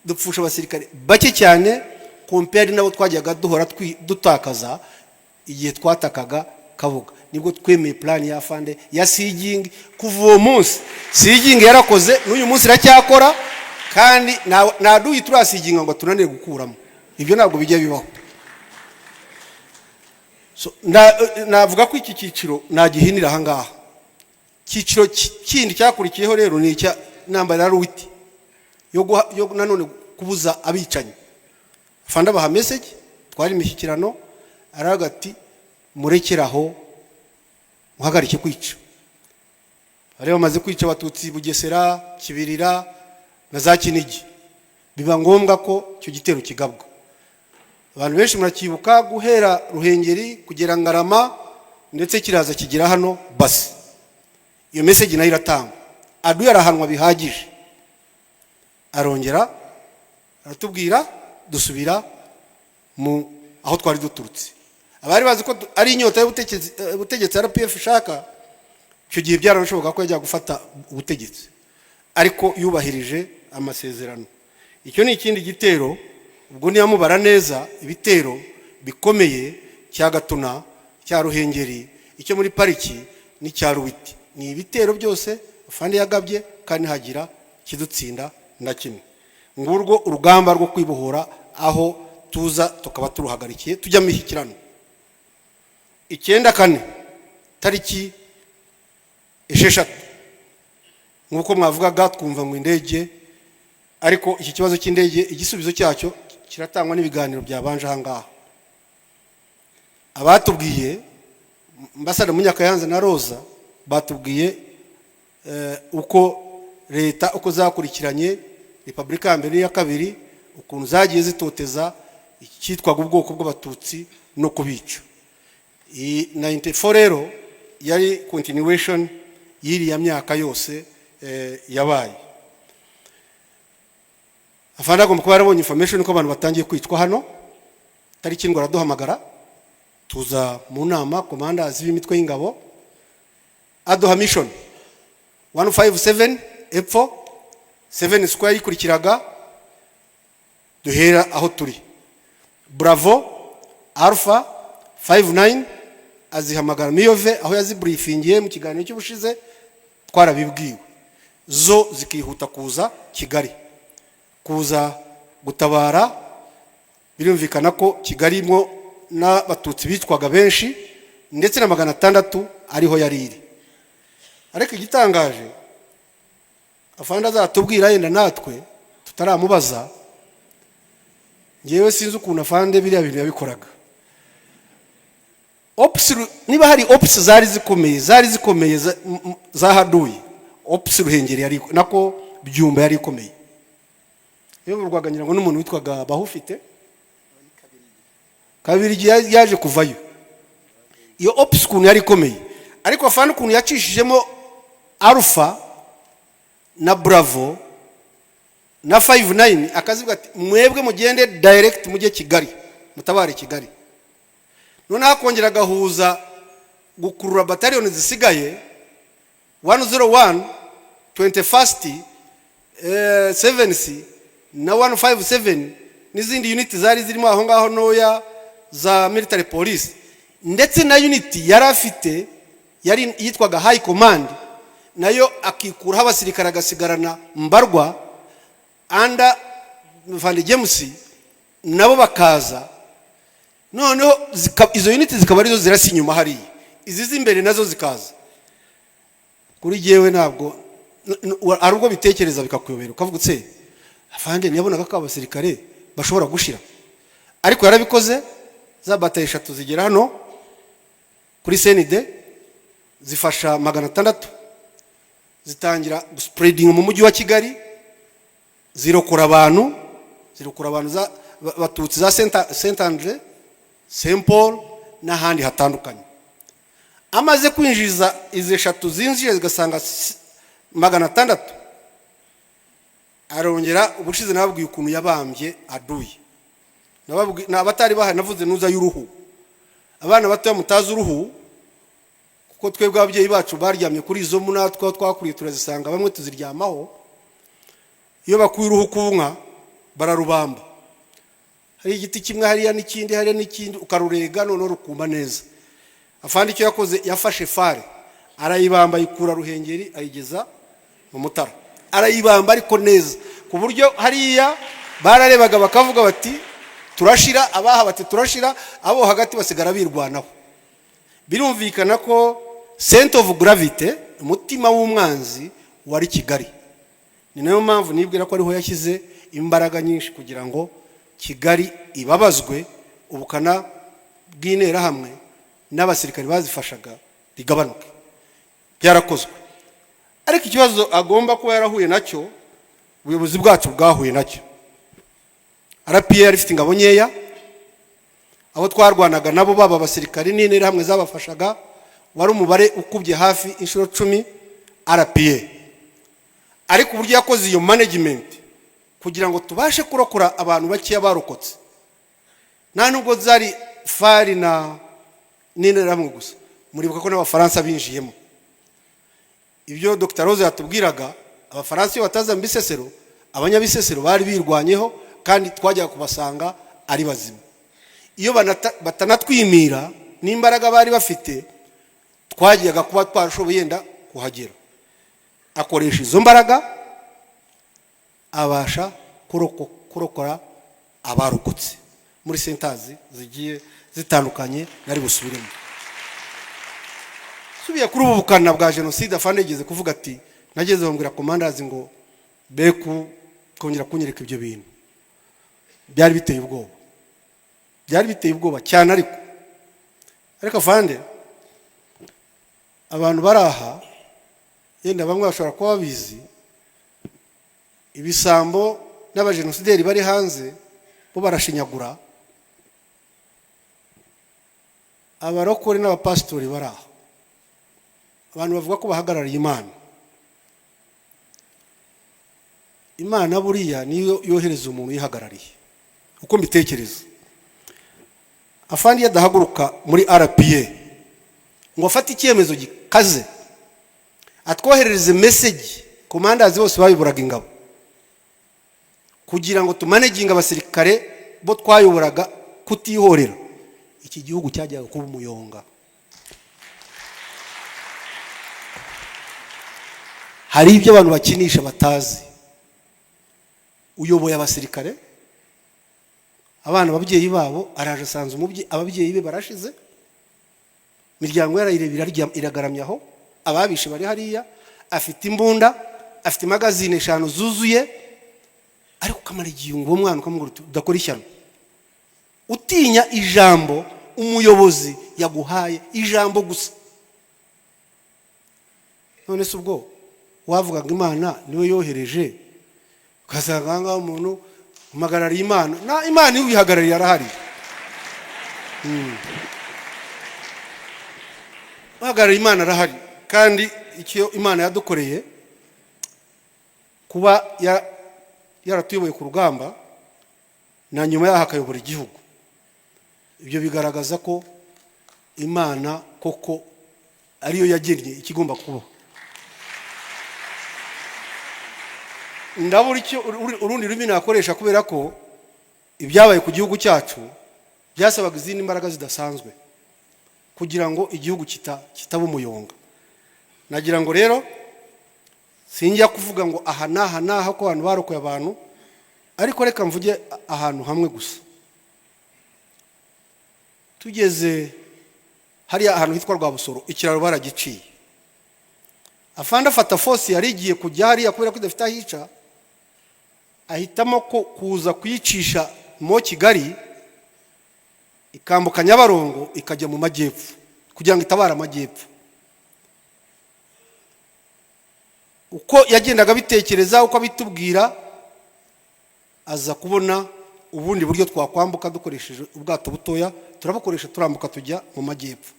dupfusha abasirikare bake cyane compared nabo twajyaga duhora dutakaza igihe twatakaga Kabuga. Nibwo twemeye plan ya afande ya sieging. Kuva uwo munsi sieging yarakoze, n'uyu munsi iracyakora, kandi nta duyi turasiginga ngo tunanire gukuramo. Ibyo ntabwo bijya bibaho. So, navuga ko iki cyiciro nagihinira ahangaha. Icyiciro kindi cyakurikiyeho rero ni icya intambara ya Ruwiti, yo nanone kubuza abicanyi. Afande abaha message, twari imishyikirano, aravuga ati: Murekeraho, muhagarike kwica. Bari bamaze kwica Abatutsi Bugesera, Kibirira na za Kinigi. Biba ngombwa ko icyo gitero kigabwa. Abantu benshi murakibuka, guhera Ruhengeri kugera Ngarama, ndetse kiraza kigera hano. Basi iyo message nayo iratangwa, aduye arahanwa bihagije, arongera aratubwira, dusubira mu aho twari duturutse. Abari bazi ko ari inyota y'ubutegetsi RPF ishaka, icyo gihe byaranashoboka ko yajya gufata ubutegetsi, ariko yubahirije amasezerano. Icyo ni ikindi gitero. Ubwo niba mubara neza ibitero bikomeye, cya Gatuna, cya Ruhengeri, icyo muri pariki n'icya Ruwiti, ni ibitero byose afande yagabye kandi hagira kidutsinda na kimwe. Ngurwo urugamba rwo kwibohora, aho tuza tukaba turuhagarikiye, tujya mu mishyikirano 94, tariki 6. Nk'uko mwavugaga, twumva ngo indege, ariko iki kibazo cy'indege igisubizo cyacyo kiratangwa n'ibiganiro byabanje aha ngaha. Abatubwiye, Ambassador Munyakayanza na Roza, batubwiye uko leta, uko zakurikiranye, repubulika ya mbere n'iya kabiri, ukuntu zagiye zitoteza icyitwaga ubwoko bw'Abatutsi no kubica. Iyi 94 rero yari continuation y'iriya myaka yose yabaye. Afande agomba kuba yarabonye information ko abantu batangiye kwicwa hano. Tariki ngo araduhamagara, tuza mu nama, commanders b'imitwe y'ingabo, aduha mission 157 epfo, 7 square yikurikiraga. Duhera aho turi, Bravo, Alpha, 59, azihamagara Miyove aho yazibriefingiye mu kiganiro cy'ubushize twarabibwiwe, zo zikihuta kuza Kigali kuza gutabara. Birumvikana ko Kigali mo n'Abatutsi bicwaga benshi, ndetse na 600 ariho yari iri. Ariko igitangaje, afande azatubwira yenda natwe tutaramubaza, ngewe sinzi ukuntu afande biriya bintu yabikoraga. Ops, niba hari ops zari zikomeye zahaduye, ops Ruhengeri yari, nako Byumba yari ikomeye, iyoborwaga ngira ngo n'umuntu witwaga Bahufite Kabiri, yaje kuvayo. Iyo ops ukuntu yari ikomeye, ariko afande ukuntu yacishijemo Alpha na Bravo na 59, akazivuga ati: "Mwebwe mugende direct mujye Kigali, mutabare Kigali." Noneho akongera agahuza gukurura bataliyoni zisigaye, 101, 21st, 7C na 157 n'izindi unit zari zirimo aho ngaho ntoya za military police, ndetse na unit yari afite yari yitwaga high command, nayo akikuraho abasirikare, agasigarana mbarwa under Van James, nabo bakaza. Noneho izo unit zikaba arizo zirasa inyuma hariya, izi z'imbere nazo zikaza. Kuri jyewe ntabwo hari ubwo bitekereza bikakuyobera, ukavuga utse: "Afande ntiyabonaga ko abasirikare bashobora gushira?" Ariko yarabikoze. Za batayo eshatu zigera hano kuri CND, zifasha 600, zitangira guspreadinga mu mujyi wa Kigali, zirokora abantu Batutsi za Saint Andre, Saint Paul n'ahandi hatandukanye. Amaze kwinjiza izi eshatu zinjiye, zigasanga 600, arongera. Ubushize nababwiye ukuntu yabambye aduye. Abatari bahari, navuze nuza y'uruhu. Abana batoya mutazi uruhu, kuko twebwe ababyeyi bacu baryamye kuri izo mu, natwe aho twakuriye turazisanga, bamwe tuziryamaho. Iyo bakuye uruhu ku nka bararubamba, hari igiti kimwe hariya n'ikindi hariya n'ikindi, ukarurega noneho rukuma neza. Afande icyo yakoze, yafashe FAR arayibamba, ayikura Ruhengeri ayigeza mu Mutara, arayibamba ariko neza, ku buryo hariya bararebaga bakavuga bati: "Turashira." Abaha bati: "Turashira." Abo hagati basigara birwanaho. Birumvikana ko center of gravity, umutima w'umwanzi, wari Kigali. Ni nayo mpamvu nibwira ko ariho yashyize imbaraga nyinshi kugira ngo Kigali ibabazwe ubukana bw'Interahamwe. N'abasirikari bazifashaga rigabanuke. Byarakozwe, ariko ikibazo agomba kuba yarahuye nacyo, ubuyobozi bwacu bwahuye nacyo, RPA yari ifite ingabo nkeya. Abo twarwanaga nabo, baba abasirikari n'interahamwe zabafashaga, wari umubare ukubye hafi inshuro 10 RPA. Ariko uburyo yakoze iyo management kugira ngo tubashe kurokora abantu bakeya barokotse, nta nubwo zari FAR na n'interahamwe gusa. Muribuka ko n'Abafaransa binjiyemo. Ibyo Dr Rose yatubwiraga, Abafaransa iyo bataza mu Bisesero, Abanyabisesero bari birwanyeho kandi twajyaga kubasanga ari bazima. Iyo batanatwimira n'imbaraga bari bafite, twajyaga kuba twarashoboye yenda kuhagera. Akoresha izo mbaraga, abasha kurokora abarokotse muri centers zigiye zitandukanye nari busubiremo. Subiye kuri ubu bukana bwa jenoside, afande yigeze kuvuga ati: "Nageze bambwira commanders ngo be kongera kunyereka ibyo bintu." Byari biteye ubwoba, byari biteye ubwoba cyane. Ariko afande, abantu bari aha yenda bamwe bashobora kuba babizi, ibisambo n'abajenosideri bari hanze bo barashinyagura. Abarokore n'abapasitori bari aho, abantu bavuga ko bahagarariye Imana, Imana buriya niyo yohereza umuntu uyihagarariye, uko mbitekereza. Afandi adahaguruka muri RPA ngo afate icyemezo gikaze, atwoherereze message, commanders bose bayoboraga ingabo, kugira ngo tumanaginge abasirikare bo twayoboraga kutihorera, iki gihugu cyajyaga kuba umuyonga. Hari ibyo abantu bakinisha batazi. Uyoboye abasirikare, abana, ababyeyi babo, araje asanze umubyeyi, ababyeyi be barashize, imiryango yarayireba iragaramye aho, ababishe bari hariya, afite imbunda, afite magazine eshanu zuzuye, ariko ukamara igihe uwo mwana ukamubwira uti: "Udakora ishyano." Utinya ijambo umuyobozi yaguhaye, ijambo gusa. None se ubwo wavugaga Imana niwe yohereje, ugasanga aha ngaha umuntu uhagarariye Imana, na Imana iyo uyihagarariye arahari. Uhagarariye Imana arahari. Kandi icyo Imana yadukoreye, kuba yaratuyoboye ku rugamba na nyuma yaho akayobora igihugu, ibyo bigaragaza ko Imana koko ariyo yagennye ikigomba kubaho. Ndabura icyo urundi rurimi nakoresha, kubera ko ibyabaye ku gihugu cyacu byasabaga izindi mbaraga zidasanzwe kugira ngo igihugu kitaba umuyonga. Nagira ngo rero sinjya kuvuga ngo aha n'aha n'aha ko abantu barokoye abantu, ariko reka mvuge ahantu hamwe gusa. Tugeze hariya ahantu hitwa Rwabusoro, ikiraro baragiciye. Afande afata force yari igiye kujya hariya, kubera ko idafite aho ica, ahitamo ko kuza kuyicisha mo Kigali, ikambuka Nyabarongo, ikajya mu majyepfo kugira ngo itabare amajyepfo. Uko yagendaga abitekereza, uko abitubwira, aza kubona ubundi buryo twakwambuka dukoresheje ubwato butoya. Turabukoresha, turambuka, tujya mu majyepfo.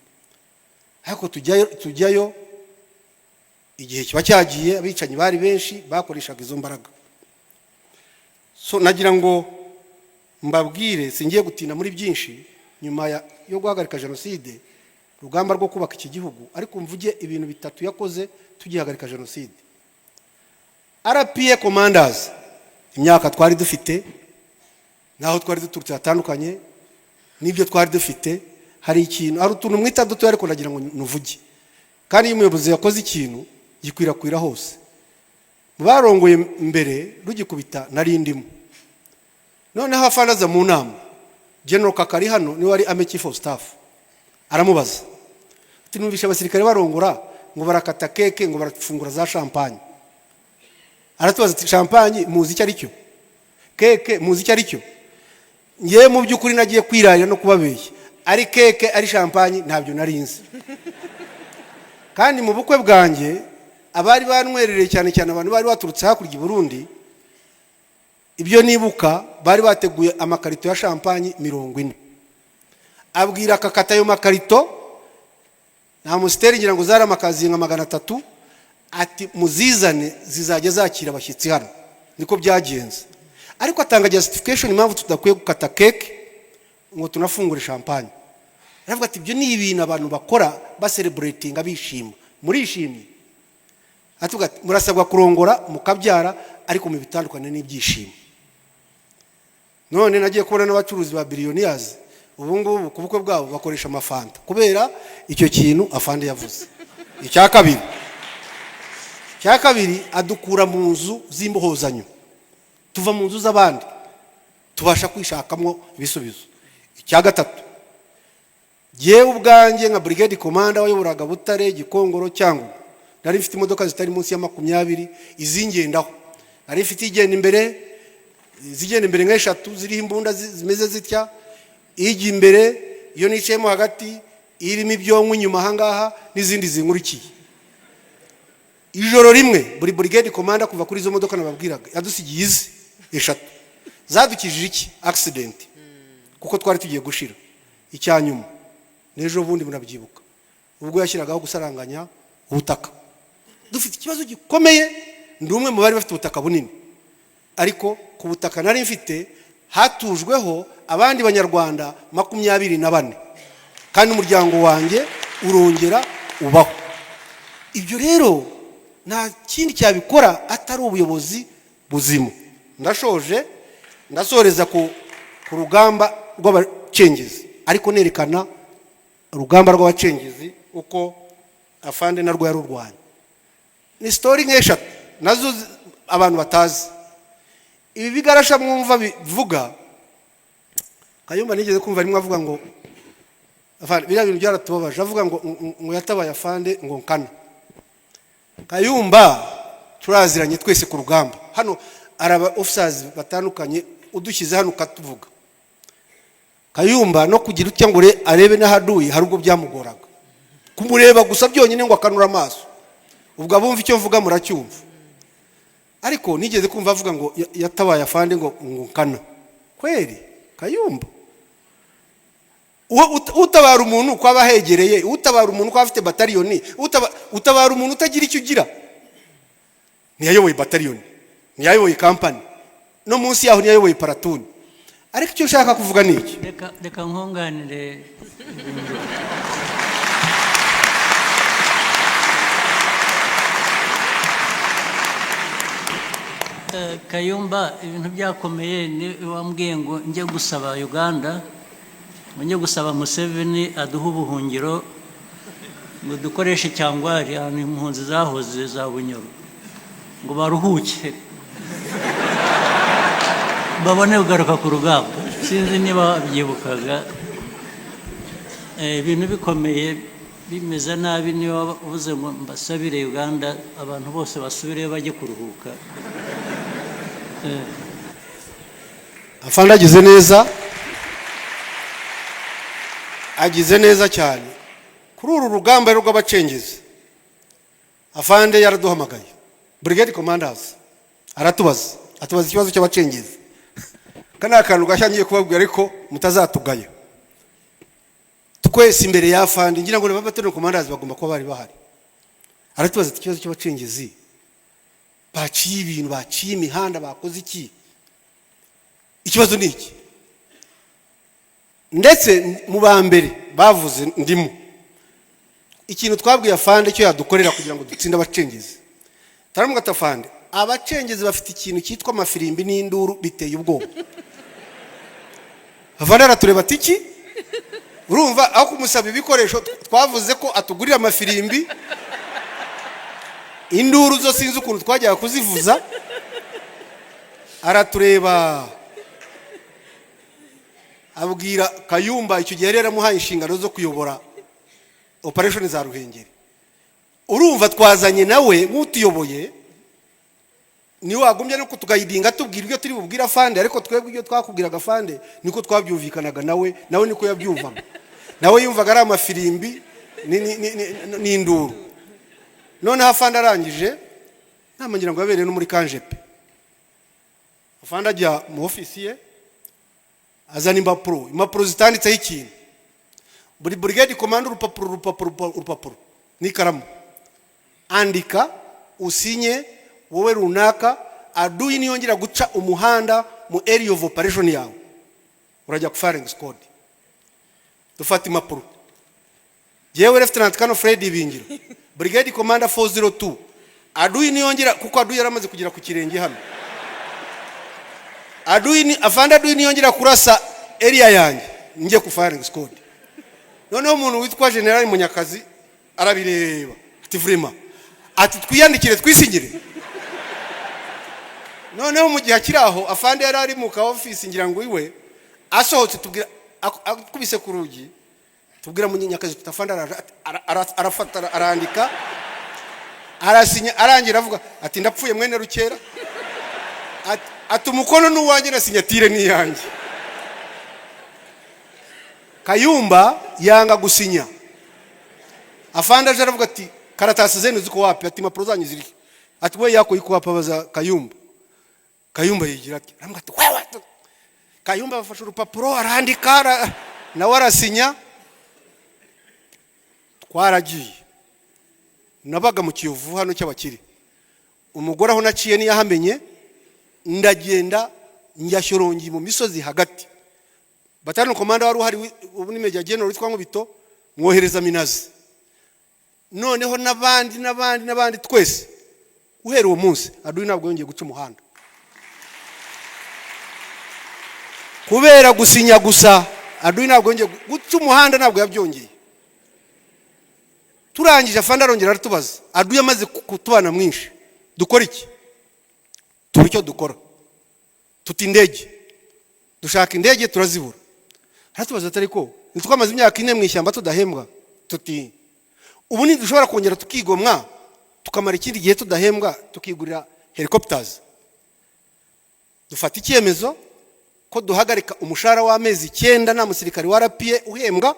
Ariko tujyayo igihe kiba cyagiye, abicanyi bari benshi bakoreshaga izo mbaraga. So nagira ngo mbabwire, singiye gutinda muri byinshi nyuma yo guhagarika jenoside, urugamba rwo kubaka iki gihugu, ariko mvuge ibintu bitatu yakoze tugihagarika jenoside. RPA commanders, imyaka twari dufite n'aho twari duturutse hatandukanye n'ibyo twari dufite, hari ikintu, hari utuntu mwita dutoya, ariko nagira ngo nuvuge. Kandi iyo umuyobozi yakoze ikintu gikwirakwira hose. Mu barongoye mbere rugikubita nari ndimo. Noneho afande aza mu nama, General Kakari hano niwe wari Army Chief of Staff, aramubaza ati: "Numvishe abasirikare barongora ngo barakata cake, ngo barafungura za champagne." Aratubaza ati: "Champagne muzi icyo ari cyo? Cake muzi icyo ari cyo?" Ngewe mu by'ukuri nagiye kwirarira no kubabeshya. Ari cake, ari champagne, ntabyo nari nzi. Kandi mu bukwe bwanjye abari banywerereye, cyane cyane abantu bari baturutse hakurya i Burundi, ibyo nibuka, bari bateguye amakarito ya champagne 40. Abwira akakata ayo makarito nta Amstel, ngira ngo zari amakaziye nka 300, ati: "Muzizane, zizajya zakira abashyitsi hano." Niko byagenze, ariko atanga justification impamvu tudakwiye gukata cake ngo tunafungure champagne. Aravuga ati: "Ibyo ni ibintu abantu bakora bacelebratinga, bishima, murishimye." Atuvuga ati: "Murasabwa kurongora mukabyara, ariko mu bitandukanye n'ibyishimo." None nagiye kubona n'abacuruzi ba billionaires ubu ngubu ku bukwe bwabo bakoresha amafanta kubera icyo kintu afande yavuze. Icya kabiri, adukura mu nzu z'imbohozanyo, tuva mu nzu z'abandi, tubasha kwishakamo ibisubizo. Icya gatatu, jyewe ubwanjye nka brigade commander wayoboraga Butare, Gikongoro, Cyangugu, nari mfite imodoka zitari munsi ya 20 izingendaho. Nari mfite igenda imbere, izigenda imbere nk'eshatu ziriho imbunda zimeze zitya, ijya imbere, iyo nicayemo hagati, irimo ibyonko inyuma ahangaha, n'izindi zinkurikiye. Ijoro rimwe buri brigade commander kuva kuri izo modoka nababwiraga yadusigiye izi eshatu. Zadukijije iki? Accident, kuko twari tugiye gushira. Icya nyuma, n'ejo bundi murabyibuka ubwo yashyiragaho gusaranganya ubutaka, dufite ikibazo gikomeye. Ndi umwe mu bari bafite ubutaka bunini, ariko ku butaka nari mfite hatujweho abandi Banyarwanda 24, kandi umuryango wanjye urongera ubaho. Ibyo rero nta kindi cyabikora atari ubuyobozi buzima. Ndashoje, ndasoreza ku rugamba rw'abacengezi, ariko nerekana urugamba rw'abacengezi uko afande narwo yarurwanya. Ni story nk'eshatu nazo abantu batazi. Ibi bigarasha mwumva bivuga, Kayumba nigeze kumva rimwe avuga ngo afande, biriya bintu byaratubabaje, avuga ngo yatabaye afande ngo nkana. Kayumba turaziranye twese ku rugamba. Hano hari aba officers batandukanye, udushyize hano ukatuvuga. Kayumba no kugira utya ngo arebe n'ahaduye, hari ubwo byamugoraga kumureba gusa byonyine ngo akanure amaso. Ubwo abumva icyo mvuga muracyumva. Ariko nigeze kumva avuga ngo yatabaye afande ngo nkana. Kweri Kayumba, utabara umuntu uko aba ahegereye, utabara umuntu uko aba afite bataliyoni, utabara umuntu utagira icyo ugira? Ntiyayoboye bataliyoni, ntiyayoboye company, no munsi yaho ntiyayoboye platoon. Ariko icyo ushaka kuvuga ni iki? Reka nkunganire ibintu. Kayumba, ibintu byakomeye ni wambwiye ngo njye gusaba Uganda, ngo njye gusaba Museveni aduhe ubuhungiro, ngo dukoreshe cyangwari ahantu impunzi zahoze za Bunyoro, ngo baruhuke babone kugaruka ku rugamba. Sinzi niba babyibukaga. Ibintu bikomeye bimeze nabi, niba uvuze ngo mbasabire Uganda, abantu bose basubireyo bajye kuruhuka. Afande agize neza, agize neza cyane. Kuri uru rugamba rero rw'abacengezi, afande yaraduhamagaye brigade commanders, aratubaza, atubaza ikibazo cy'abacengezi. Aka ni akantu gashya ngiye kubabwira, ariko mutazatugaya. Twese imbere ya afande, ngira ngo na battalion commanders bagomba kuba bari bahari, aratubaza ati: "Ikibazo cy'abacengezi, baciye ibintu, baciye imihanda, bakoze iki, ikibazo ni iki?" Ndetse mu ba mbere bavuze ndimo. Ikintu twabwiye afande cyo yadukorera kugira ngo dutsinde abacengezi, turamuga ati: "Afande, abacengezi bafite ikintu cyitwa amafirimbi n'induru biteye ubwoba." Afande aratureba ati: "Iki?" Urumva, aho kumusaba ibikoresho, twavuze ko atugurira amafirimbi, induru zo sinzi ukuntu twajyaga kuzivuza. Aratureba, abwira Kayumba, icyo gihe yari yaramuhaye inshingano zo kuyobora operation za Ruhengeri. Urumva twazanye nawe nk'utuyoboye, niwe wagombye no kutuguidinga, tubwira ibyo turi bubwire afande. Ariko twebwe ibyo twakubwiraga afande niko twabyumvikanaga nawe, nawe niko yabyumvaga. Nawe yumvaga ari amafirimbi n'induru. Noneho afande arangije nama, ngira ngo yabereye no muri kanjepe, afande ajya mu ofisi ye, azana impapuro, impapuro zitanditseho ikintu. Buri brigade commander urupapuro, urupapuro, urupapuro n'ikaramu. "Andika usinye, wowe runaka, aduyi niyongera guca umuhanda mu area of operation yawe, urajya ku firing squad." Dufata impapuro. Jewe Lieutenant Colonel Fred Ibingira, brigade commander 402, aduyi niyongera, kuko aduyi yaramaze kugera ku kirenge hano, aduyi ni afande, aduyi niyongera kurasa area yanjye, njye ku firing squad. Noneho umuntu witwa General Munyakazi arabireba, ati: "Vraiment?" Ati: "Twiyandikire, twisinyire." Noneho mu gihe akiri aho, afande yari ari mu ka office, ngira ngo iwe, asohotse tubwira, akubise ku rugi, tubwira Munyakazi tuti: "Afande araje." Ati, arafata, arandika, arasinya, arangira avuga ati: "Ndapfuye mwene Rukera." Ati: "Umukono ni uwanjye na signature ni iyanjye." Kayumba yanga gusinya. Afande aje aravuga ati: "Karatasi zenu ziko wapi?" Ati: "Impapuro zanyu ziri?" Ati: "We yako iko wapi?" Abaza Kayumba. Kayumba yigira ati, aramubwira ati: "Wewe." Kayumba bafashe urupapuro, arandika, nawe arasinya. Twaragiye, nabaga mu Kiyovu hano cy'abakire, umugore aho naciye ntiyahamenye. Ndagenda njya Shyorongi mu misozi hagati. Battalion commander wari uhari ubu ni Major General witwa Nkubito, mwohereza Minazi, noneho n'abandi n'abandi n'abandi twese. Guhera uwo munsi aduyi ntabwo yongeye guca umuhanda kubera gusinya gusa. Aduyi ntabwo yongeye guca umuhanda, ntabwo yabyongeye. Turangije, afande arongera aratubaza: "Aduyi amaze kutubana mwinshi, dukora iki?" Tuba icyo dukora, tuti: "Indege." Dushaka indege turazibura. Aratubaza atari ko ntitwamaze imyaka 4 mu ishyamba tudahembwa? Tuti: "Ubu ntidushobora kongera tukigomwa, tukamara ikindi gihe tudahembwa, tukigurira helicopters?" Dufata icyemezo ko duhagarika umushahara w'amezi 9, nta musirikari wa RPA uhembwa.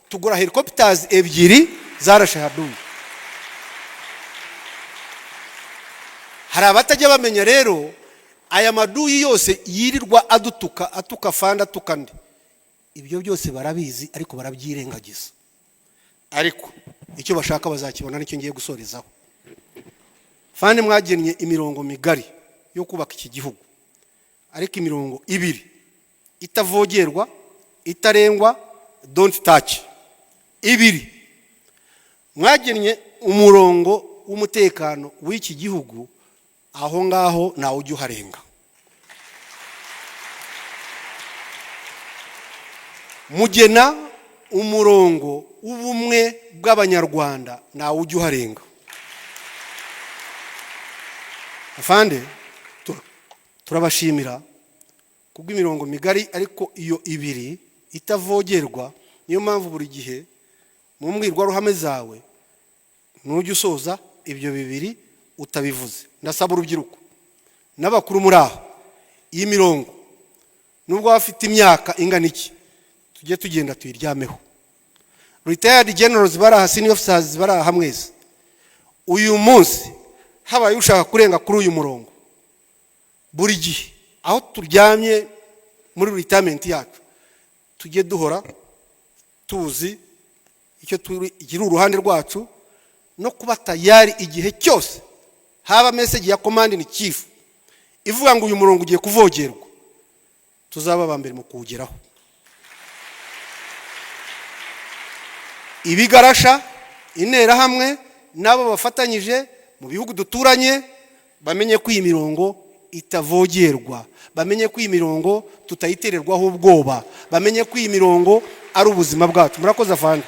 Tugura helicopters ebyiri zarashe haduyi. Hari abatajya bamenya rero, aya maduyi yose yirirwa adutuka, atuka fanda, atuka ndi, ibyo byose barabizi ariko barabyirengagiza. Ariko icyo bashaka bazakibona, nicyo ngiye gusorezaho. Fande, mwagennye imirongo migari yo kubaka iki gihugu, ariko imirongo ibiri itavogerwa, itarengwa, don't touch. Ibiri mwagennye: umurongo w'umutekano w'iki gihugu, aho ngaho ntawe ujya uharenga. Mugena umurongo w'ubumwe bw'Abanyarwanda, ntawe ujya uharenga. Afande, turabashimira kubw'imirongo migari, ariko iyo ibiri itavogerwa. Niyo mpamvu buri gihe mu mbwirwaruhame zawe nujya usoza ibyo bibiri utabivuze. Ndasaba urubyiruko n'abakuru muri aho, iyi mirongo, nubwo waba afite imyaka ingana iki, tujye tugenda tuyiryameho. Retired generals bari aha, senior officers bari aha mwese, uyu munsi habaye ushaka kurenga kuri uyu murongo, buri gihe aho turyamye muri retirement yacu, tujye duhora tuzi icyo turi, ikiri uruhande rwacu, no kuba tayari igihe cyose haba message ya command in chief ivuga ngo uyu murongo ugiye kuvogerwa, tuzaba aba mbere mu kuwugeraho. Ibigarasha, Interahamwe n'abo bafatanyije mu bihugu duturanye bamenye ko iyi mirongo itavogerwa, bamenye ko iyi mirongo tutayitererwaho ubwoba, bamenye ko iyi mirongo ari ubuzima bwacu. Murakoze, afande.